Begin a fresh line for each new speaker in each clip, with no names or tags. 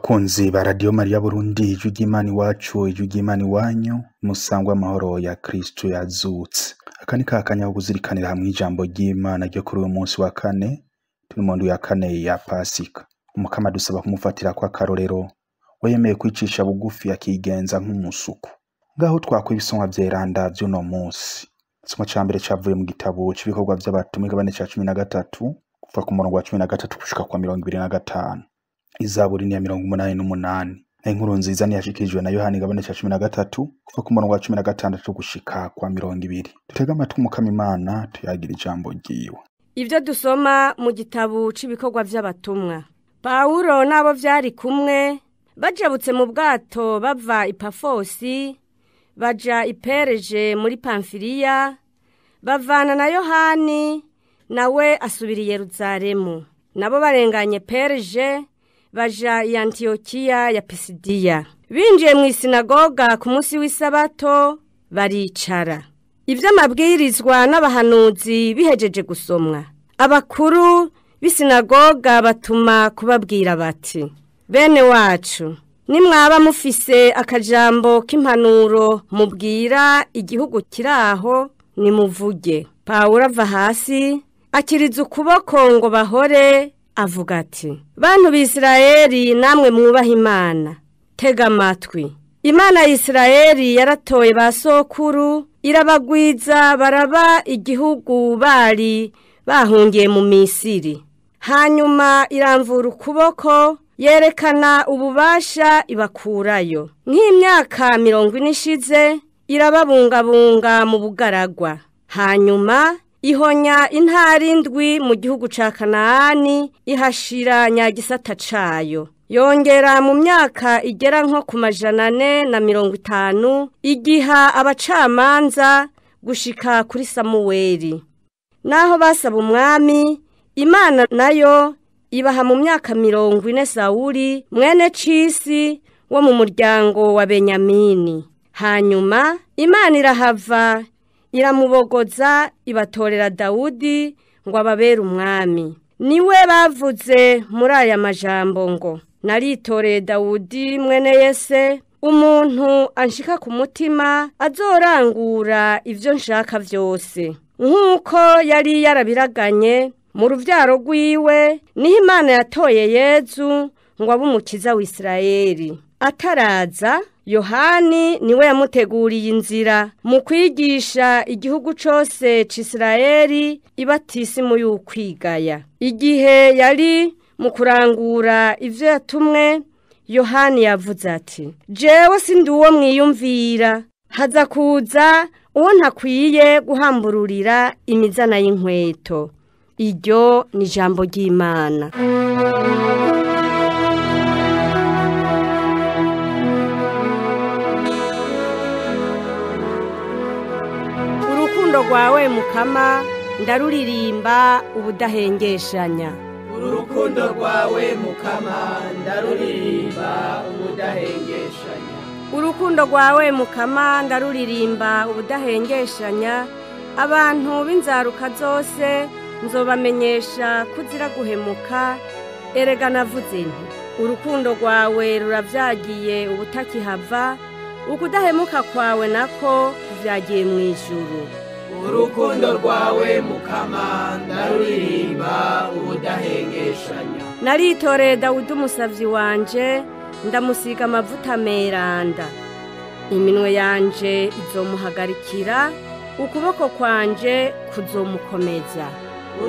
Bakunzi ba Radiyo Mariya Burundi, ijwi ry'Imana iwacu, ijwi ry'Imana iwanyu, musangwe amahoro ya Kristo yazutse. Aka ni kakanya ko kuzirikanira hamwe ijambo ry'Imana ryo kuri uyu munsi wa kane, turi mu ndwi ya kane ya Pasika. Umukama adusaba kumufatirako akarorero, we yemeye kwicisha bugufi akigenza nk'umusuku. Ngaho twakwa ibisomwa vyeranda vy'uno munsi. Igisomwa ca mbere cavuye mu gitabo c'ibikorwa vy'abatumwa igabane ca 13, kuva ku murongo wa 13 gushika kwa 25. Izaburi ni ya 88. Na inkuru nziza niyashikirijwe na Yohana igabane ca 13, kuva ku murongo wa 16 gushika kwa 20. Dutege amatwi Umukama Imana, tuyagira ijambo ryiwe.
Ivyo dusoma mu gitabo c'ibikorwa vy'abatumwa. Pawulo n'abo vyari kumwe bajabutse mu bwato bava i Pafosi baja i Pereje muri Pamfiliya, bavana na Yohani nawe asubira i Yeruzalemu. Nabo barenganye Pereje baja i Antiyokiya ya Pisidiya. Binjiye mu isinagoga ku munsi w'isabato baricara. Ivyo amabwirizwa n'abahanuzi bihejeje gusomwa, abakuru b'isinagoga batuma kubabwira bati: bene wacu, nimwaba mufise akajambo k'impanuro mubwira igihugu kiraho, nimuvuge. Pawulo ava hasi akiriza ukuboko ngo bahore, avuga ati: bantu b'Isirayeli namwe mwubaha Imana, tega amatwi. Imana ya Isirayeli yaratoye ba sokuru, irabagwiza baraba igihugu bari bahungiye mu Misiri. Hanyuma iramvura ukuboko, yerekana ububasha ibakurayo. Nk'imyaka 40 ishize irababungabunga mu bugaragwa. Hanyuma ihonya intara indwi mu gihugu ca Kanaani, ihashira nyagisata cayo. Yongera mu myaka igera nko ku 450 igiha abacamanza gushika kuri Samuweli. Naho basaba umwami, Imana nayo ibaha mu myaka 40 Sawuli mwene Cisi wo mu muryango wa Benyamini. Hanyuma Imana irahava iramubogoza, ibatorera Dawudi ngo ababere umwami. Niwe bavuze muri aya majambo ngo: naritoreye Dawudi mwene Yese, umuntu anshika ku mutima, azorangura ivyo nshaka vyose. Nk'uko yari yarabiraganye mu ruvyaro rwiwe, niho Imana yatoye Yezu ngo abe umukiza w'Isirayeli. Ataraza, Yohani niwe yamuteguriye inzira mu kwigisha igihugu cose c'Isirayeli ibatisimu y'ukwigaya. Igihe yari mu kurangura ivyo yatumwe, Yohani yavuze ati: jewe sindi uwo mwiyumvira, haza kuza uwo ntakwiye guhambururira imizana y'inkweto. Iryo ni ijambo ry'Imana. Urukundo rwawe Mukama ndaruririmba ubudahengeshanya.
Urukundo rwawe Mukama ndaruririmba ubudahengeshanya.
Urukundo rwawe Mukama ndaruririmba ubudahengeshanya. Abantu b'inzaruka zose nzobamenyesha kuzira guhemuka. Erega navuze nti: urukundo rwawe ruravyagiye ubutakihava, ukudahemuka kwawe nako kuvyagiye mu ijuru.
Urukundo rwawe Mukama ndaruririmba ubudahengeshanya.
Naritoreye Dawudi umusavyi wanje, ndamusiga amavuta meranda. Iminwe yanje izomuhagarikira, ukuboko kwanje kuzomukomeza.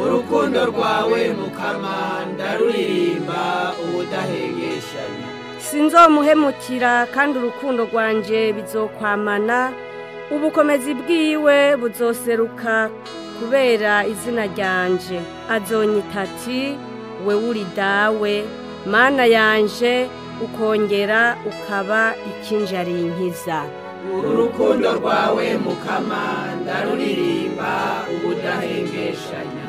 Urukundo rwawe Mukama ndaruririmba ubudahengeshanya.
Sinzomuhemukira, kandi urukundo rwanje bizokwamana. Ubukomezi bwiwe buzoseruka kubera izina ryanje. Azonyita ati: wewe uri dawe, Mana yanje, ukongera ukaba ikinjarinkiza.
Urukundo rwawe Mukama ndaruririmba ubudahengeshanya.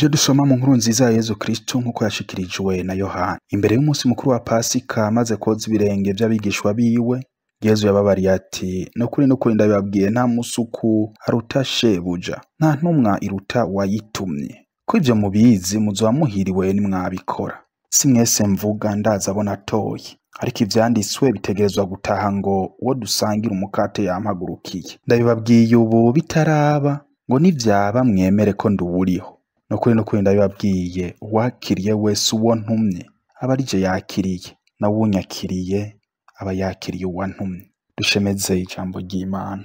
Ibyo dusoma mu nkuru nziza ya Yezu Kristu nk'uko yashikirijwe na Yohana. Imbere y'umunsi mukuru wa Pasika, amaze koza ibirenge vy'abigishwa biwe, Yezu yababariye ati: "Nukuri nukuri ndabibabwiye, nta musuku aruta shebuja, nta ntumwa iruta uwayitumye. Ko ivyo mubizi muzoba muhiriwe nimwabikora. Si mwese mvuga, ndazi abo natoye. Ariko ivyanditswe bitegerezwa gutaha ngo uwo dusangira umukate yampagurukiye. Ndabibabwiye ubu bitaraba, ngo nivyaba mwemere ko nduwuriho. Nukuri nukuri ndabibabwiye, uwakiriye wese uwo ntumye aba ari je yakiriye, nawe uwunyakiriye aba yakiriye uwantumye." Dushemeze ijambo ry'Imana.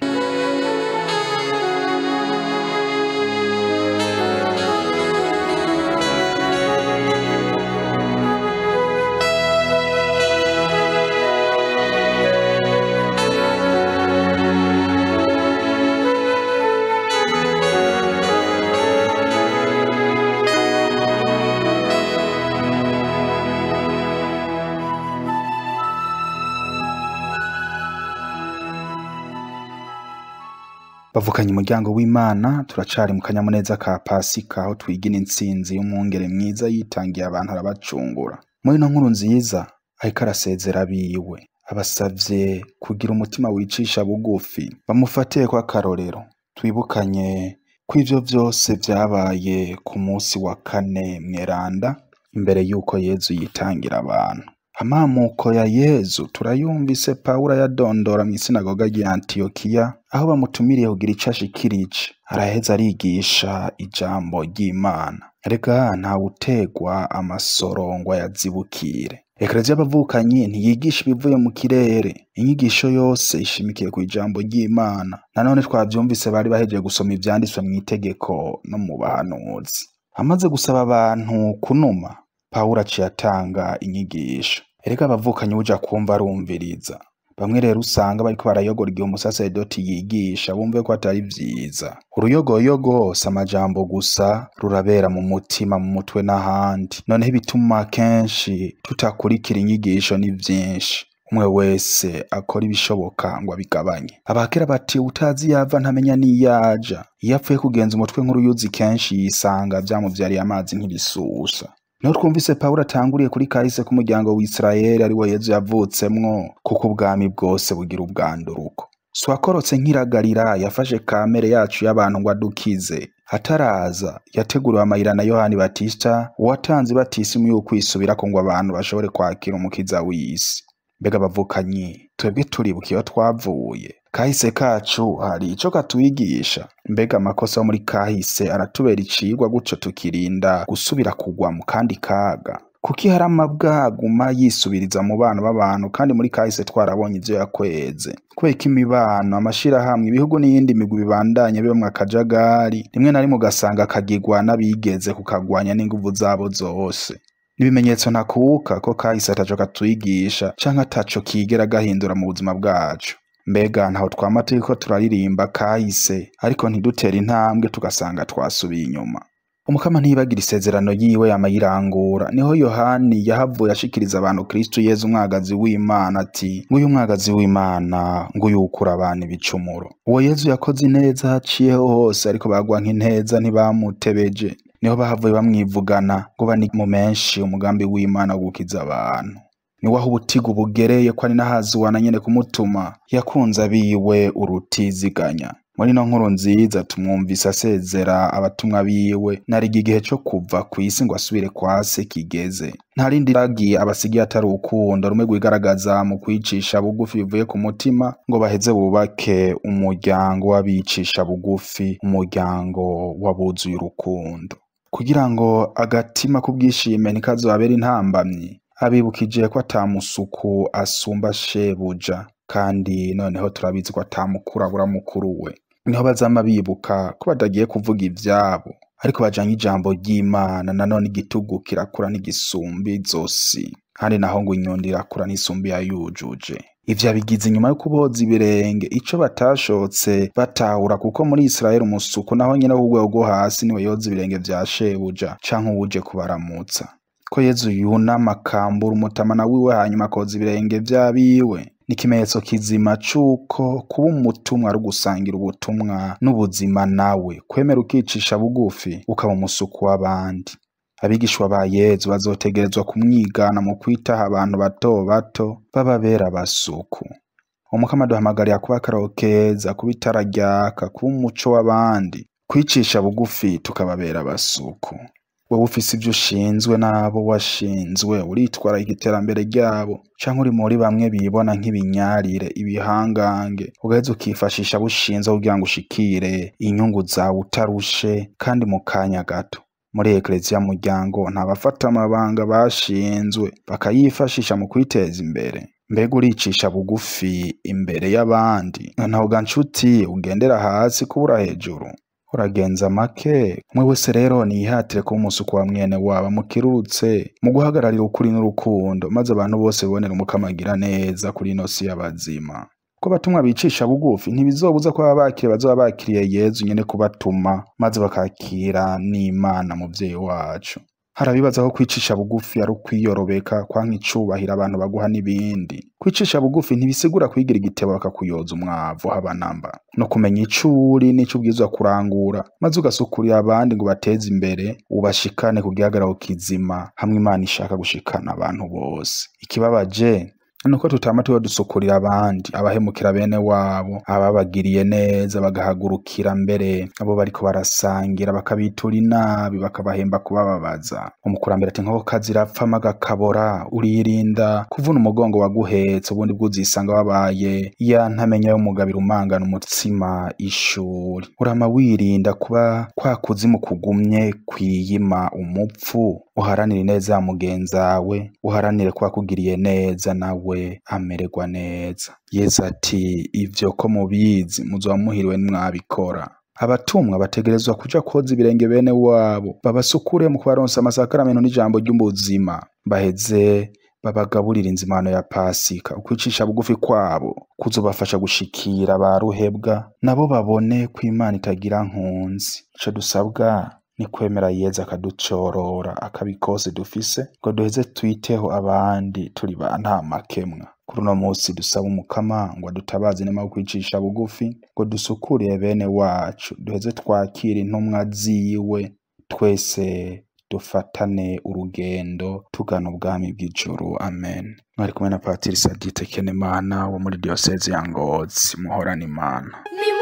Bavukanye umuryango w'Imana, turacari mu kanyamuneza ka Pasika, aho twigina intsinzi y'umwungere mwiza yitangiye abantu arabacungura. Muri ino nkuru nziza ariko arasezera abiwe, abasavye kugira umutima wicisha bugufi, bamufatiye ko akarorero. Twibukanye ko ivyo vyose vyabaye ku munsi wa kane mweranda, imbere y'uko Yezu yitangira abantu. Amamuko ya Yezu turayumvise Pawulo ayadondora mw'isinagoga ry'i Antiyokiya, aho bamutumiriye kugira ico ashikirije. Araheza arigisha ijambo ry'Imana. Erega ntawutegwa amasoro ngo ayazibukire. Ekereziya y'abavukanyi ntiyigisha ibivuye mu kirere. Inyigisho yose ishimikiye kw'ijambo ry'Imana. Nanone twavyumvise bari bahejeje gusoma ivyanditswe mw'itegeko no mu bahanuzi. Amaze gusaba abantu kunuma, Pawulo aciye atanga inyigisho. Erega abavukanyi uja kumva arumviriza. Bamwe rero usanga bariko barayogora igihe umusaseredoti yigisha, bumve ko atari vyiza. Uruyogoyogo si amajambo gusa, rurabera mu mutima, mu mutwe n'ahandi. Noneho ibituma kenshi tutakurikira inyigisho ni vyinshi. Umwe wese akora ibishoboka ngo abigabanye. Abakera bati utazi yava ntamenya n'iyaja. Iyo apfuye kugenza umutwe nk'uruyuzi kenshi yisanga vyamuvyariye amazi nk'ibisusa. Niho twumvise Pawulo atanguriye kuri kahise k'umuryango w'Isirayeli ari wo Yezu yavutsemwo, kuko ubwami bwose bugira ubwanduruko. Swakorotse nk'iragarira yafashe kamere yacu y'abantu ngo adukize. Ataraza yateguriwe amayira na Yohani Batista, uwatanze batisimu y'ukwisubirako ngo abantu bashobore kwakira umukiza w'isi. Mbega abavukanyi, twebwe turibuka iyo twavuye. Kahise kacu hari ico katwigisha. Mbega amakosa yo muri kahise aratubera icigwa, gutyo tukirinda gusubira kugwa mu kandi kaga. Kuki hari amabwa aguma yisubiriza mu bana b'abantu kandi muri kahise twarabonye ivyo yakweze? Kubera ko imibano, amashirahamwe, ibihugu n'iyindi migwi bibandanya bibamwo akajagari, rimwe na rimwe ugasanga kagirwa n'abigeze kukagwanya n'inguvu zabo zose. N'ibimenyetso ntakuka ko kahise ataco katwigisha canke ataco kigera gahindura mu buzima bwacu. Mbega ntaho twama turiko turaririmba kahise, ariko ntidutere intambwe tugasanga twasubiye inyuma. Umukama ntiyibagira isezerano yiwe yama yirangura. Niho Yohani yahavuye ashikiriza abantu Kristu Yezu umwagazi w'Imana ati: "Nguyu umwagazi w'Imana, nguyu ukura abantu ibicumuro." Uwo Yezu yakoze ineza haciyeho hose, ariko bagwa nk'inteza ntibamutebeje. Niho bahavuye bamwivugana ngo bani mu menshi umugambi w'Imana wo gukiza abantu. Niwe aho ubutigu bugereye ko ari nahazuwana nyene kumutuma, yakunze abiwe urutiziganya. Muri ino nkuru nziza tumwumvise asezera abatumwa biwe, nariga igihe co kuva kw'isi ngo asubire kwa se kigeze. Nta rindi ragi abasigiye atari urukundo rumwe rwigaragaza mu kwicisha bugufi bivuye ku mutima, ngo baheze bubake umuryango w'abicisha bugufi, umuryango w'abuzuye urukundo. Kugira ngo agatima k'ubwishime ntikazobabere intambamyi, abibukije ko ata musuku asumba shebuja, kandi noneho turabizi ko ata mukuru abura mukuru we. Niho bazama bibuka ko batagiye kuvuga ivyabo, ariko bajanye ijambo ry'Imana. Nanone igitugu kirakura ntigisumba izosi, kandi naho ngo inyundo irakura ntisumba iyayujuje. Ivyo abigize inyuma yo kuboza ibirenge, ico batashotse batahura, kuko muri Isirayeli umusuku naho nyene wo ku rwego rwo hasi niwe yoza ibirenge vya shebuja canke uwuje kubaramutsa. Ko Yezu yunama akambura umutamana wiwe hanyuma akoza ibirenge vy'abiwe, Ni ikimenyetso kizima c'uko kuba umutumwa ari ugusangira ubutumwa n'ubuzima nawe, kwemera ukicisha bugufi ukaba umusuku w'abandi. Abigishwa ba Yezu bazotegerezwa kumwigana mu kwitaho abantu bato bato bababera abasuku. Umukama aduhamagarira kuba akarorero keza, kuba itara ryaka, kuba umuco w'abandi, kwicisha bugufi tukababera abasuku. Wewe ufise ivyo ushinzwe n'abo washinzwe, uritwararika iterambere ryabo, canke uri muri bamwe bibona nk'ibinyarire, ibihangange, ugaheza ukifashisha abo ushinzwe kugira ngo ushikire inyungu zawe utarushe kandi mu kanya gato. Muri Ekleziya muryango nta bafata amabanga bashinzwe bakayifashisha mu kwiteza imbere. Mbega uricisha bugufi imbere y'abandi? Ntaho ga nshuti ugendera hasi kubura hejuru. Uragenza make. Umwe wese rero niyihatire kuba umusuku wa mwene wabo mukirurutse mu guhagararira ukuri n'urukundo, maze abantu bose bibonere Umukama agira neza kuri ino si y'abazima. Ko abatumwa bicisha bugufi ntibizobuza ko ababakiriye bazoba bakiriye Yezu nyene kubatuma, maze bakakira n'Imana muvyeyi wacu. Hari abibaza ko kwicisha bugufi ari ukwiyorobeka, kwanka icubahiro abantu baguha n'ibindi. Kwicisha bugufi ntibisigura kwigira igitebo bakakuyoza umwavu haba namba. No kumenya ico uri n'ico ubwirizwa kurangura, maze ugasukurira abandi ngo ubateze imbere, ubashikane ku gihagararo kizima hamwe Imana ishaka gushikana abantu bose. Ikibabaje nuko tutama tuba dusukurira abandi, abahemukira bene wabo, ababagiriye neza bagahagurukira mbere abo bariko barasangira bakabitura inabi, bakabahemba kubababaza. Umukurambere ati inkokokazi irapfa amagakabora, uririnda kuvuna umugongo waguhetse, ubundi bwo uzisanga wabaye ya ntamenya y'umugabiro umangana umutsima ishuri. Urama wirinda kuba kwa kuzimu kugumye kwiyima umupfu, uharanire ineza ya mugenzawe, uharanire ko akugiriye neza nawe amererwa neza. Yezu ati ivyo ko mubizi muzoba muhiriwe nimwabikora. Abatumwa bategerezwa kuja kwoza ibirenge bene wabo, babasukure mu kubaronsa amasakaramentu n'ijambo ry'ubuzima, baheze babagaburira inzimano ya Pasika. Ukwicisha bugufi kwabo kuzobafasha gushikira ba ruhebwa, nabo babone ko Imana itagira nkunzi. Ico dusabwa ni kwemera Yezu akaducorora akabikose dufise, ngo duheze twiteho abandi turi ba nta makemwa. Kuri uno musi dusaba Umukama ngo adutabaze inema yo kwicisha bugufi, ngo dusukurire bene wacu, duheze twakire intumwa ziwe, twese dufatane urugendo tugana ubwami bw'ijuru. Amen. Mwari kumwe na Patiri Sadite Kenemana wo muri Diyoseze ya Ngozi. Muhorane Imana.
Ni